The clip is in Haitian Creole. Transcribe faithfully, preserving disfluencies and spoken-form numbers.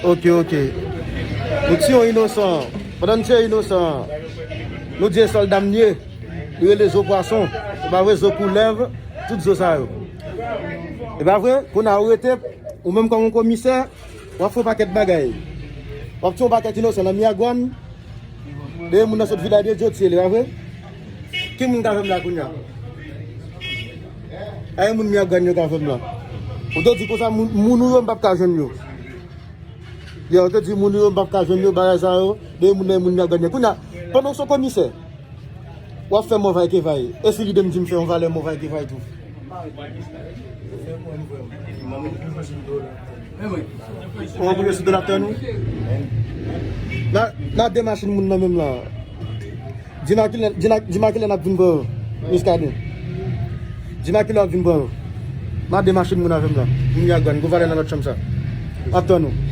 Ok, ok. Nou tiye yon inosan. Pandan n tiye inosan an, nou di e sòlda m li ye. Li rele zo pwason. Se pa vre, zo koulèv, tout zo sa yo. E pa vre, kounye a ou rete, ou menm kòm yon komisè, w ap fè yon pakèt bagay. W ap tiye yon pakèt inosan nan Miragwàn. Dèyè moun nan sot Vilaj de Dye, tiye li, pa vre? Ki moun ka fè m la kounye a? Ay, moun Miragwàn yo ka fè m la. Ou te di konsa, moun, moun ou yo, m p ap ka jwenn yo. Yo, ou te di moun ou yo, m p ap ka jwenn yo, bagay sa yo, dèyè moun nan, moun Miragwàn yo. Kounye a, pandan w se komisè, w ap fè mòvay kevay. E si lide m di m fè yon valè mòvay kevay tou? Ou anboule sou do laptè nou? Nan, nan de machin moun nan menm la. Di m a kilè, di m a, di m a kilè n ap vin pran yo, Miskaden. Di m a kilè w ap vin pran yo. Nan de machin moun avè m la. Moun Miragwàn, gwo valè nan lòt chanm sa. Ap tann ou.